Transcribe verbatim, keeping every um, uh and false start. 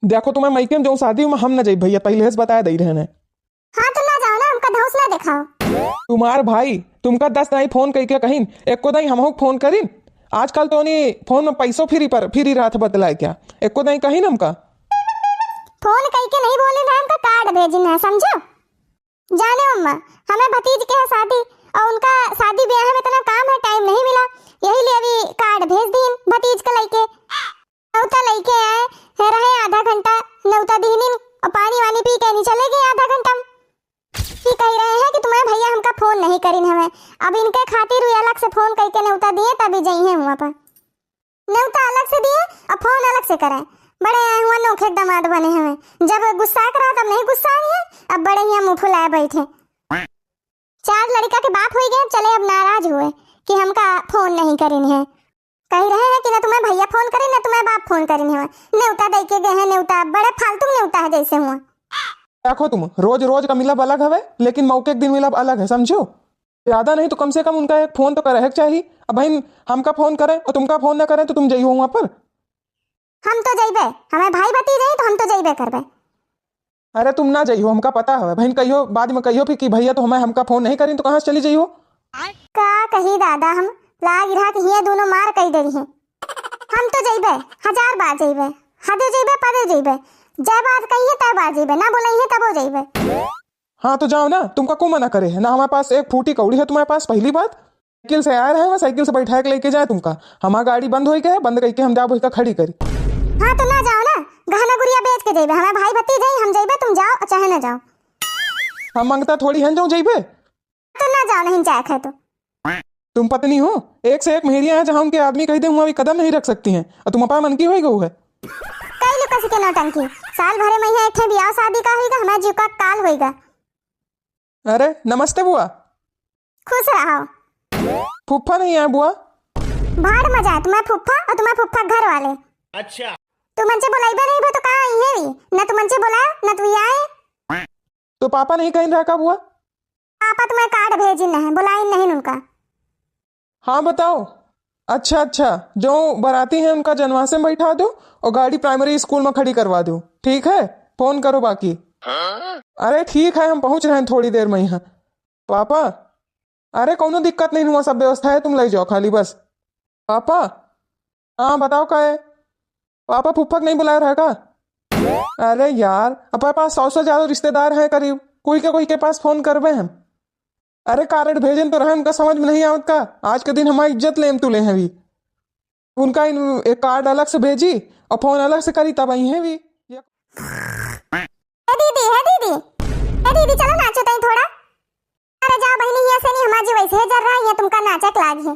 देखो, तुम्हें मइके में जौन शादी में हम न जाई भइया, पहिले से बताए दई रहने। हाँ, तो ना जाओ ना, हमका धौंस ना देखाओ। तुम्हार भाई तुमका दस दाई फोन कइके कहिन, एको दाई हमहू फोन करिन। आजकल तो उन्हीं फोन में पैसो फ्री पर, फ्री रहत बतलाए क्या? एको दाई कहिन हमका। फोन कइके नहीं बोलिन है, हमका कार्ड भेजिन है, समझो? जाने अम्मा, हमें भतीज के है शादी और उनका शादी ब्याह में इतना काम है, टाइम नहीं मिला, यही लिए अभी कार्ड भेज दीन भतीज के लइके। नेउता लइके आए रहे आधा घंटा, नेउता दीनिन और पानी वानी पी के नहीं चले गए आधा घंटा में। ये कह रहे हैं कि तुम्हारे भइया हमका फोन नहीं करिन हमें, अब इनके खातिर भी अलग से फोन कइके नेउता दिए तभी जइहे हुआ पर। नेउता अलग से दिए और फोन अलग से करे। बड़े आए हुआ नोखे दमाद बने हमें, जब गुस्सा के रहा तब नहीं गुस्सा आई है, अब बड़े हियाँ मुँह फुलाए बैठे। चार लड़का के बाप होई गए, चले अब नाराज हुए कि हमका फोन नहीं करिन है। कही रहे हैं कि ना तुम्हें भइया फोन करिन, ना तुम्हें बाप फोन करिन है। नेउता दे के गए हैं नेउता, बड़े फालतू नेउता है जैसे हुआ। देखो तुम, रोज रोज का मिलब अलग हवे, लेकिन मौके के दिन मिलब अलग है, समझो? ज्यादा नहीं तो कम से कम उनका एक फोन तो करे के चाही। अब बहन हमका फोन करें और तुमका फोन ना करें तो तुम जइहो वहाँ पर? हम तो जइबे, हमें भाई भतीज है तो हम तो जइबे करबे। अरे तुम ना जइहो, हमका पता हवे। बहन कहियो, बाद में कहियो फिर कि भइया तो हमें, हमका फोन नहीं करिन तो कहाँ से चली जइहो? का कही दादा, हम लाग रहा कि हिये दोनों मार कही दे रही। हम तो जइबे, हजार बार जइबे, हदे जइबे, पदे जइबे, जय बार कहिए तय बार जइबे, ना बोलइए तबो जइबे। हाँ तो जाओ ना, तुमका को मना करे है? ना हमारे पास एक फूटी कौड़ी है तुम्हारे पास, पहली बात। साइकिल से आए रहे, मैं साइकिल से बैठा के लेके जाए तुमका। हमार गाड़ी बंद होई के है, बंद करके हम जाब वही का खड़ी करी। हाँ तो ना जाओ ना, गहना गुड़िया बेच के जइबे, हमारे भाई भतीज है, हम जइबे, तुम जाओ चाहे ना जाओ। हम मंगता थोड़ी हैं जो जइबे। तो ना जाओ, नहीं जाए है तो। तुम पत्नी हो, एक से एक मेहरिया हैं, जहाँ उनके आदमी कही दे हुआ भी कदम नहीं रख सकती हैं, और तुम अपा मन की होई गऊ है। कई लोग कसी के नौटंकी, साल भरे में यहाँ एक ठे ब्याह शादी का होइगा, हमारे जीव का काल होइगा। अरे नमस्ते बुआ। खुश रहो। फूफा नहीं आए बुआ। भाड़ मजा है तुम्हारे फूफा और तुम्हारे फूफा घर वाले। अच्छा। तुम मनसे बुलाइबे नहीं भो तो कहाँ आई है भी? ना तुम मनसे बुलाओ, ना तू आए। तो पापा नहीं कहीं रहा का बुआ? पापा तुम्हें कार्ड भेजिन है, बुलाइन नहीं उनका। हाँ बताओ। अच्छा अच्छा, जो बराती हैं उनका जनवासे में बैठा दो और गाड़ी प्राइमरी स्कूल में खड़ी करवा दो, ठीक है? फोन करो बाकी। अरे ठीक है, हम पहुँच रहे हैं थोड़ी देर में यहाँ। पापा, अरे कौनो दिक्कत नहीं हुआ, सब व्यवस्था है, तुम ले जाओ खाली बस। पापा, हाँ बताओ का है? पापा फूफा के नहीं बुलाए रहे का? अरे यार, अपने पास सौ से ज्यादा रिश्तेदार हैं करीब, कोई के कोई के पास फोन करबे हम। अरे कार्ड भेजन तो रहे, उनका समझ में नहीं आवत का? आज के दिन हमारी इज्जत लेम तुले हैं भी। उनका इन, एक कार्ड अलग से भेजी और फोन अलग से करी तब आई हैं भी। ए दीदी, हे दीदी, हे दीदी, चलो नाचो तई थोड़ा। अरे जाओ बहिनी, हियाँ से नहीं, हमार जी वैसे ही जर रहा है, हियाँ तुमका नाचे के लागी है।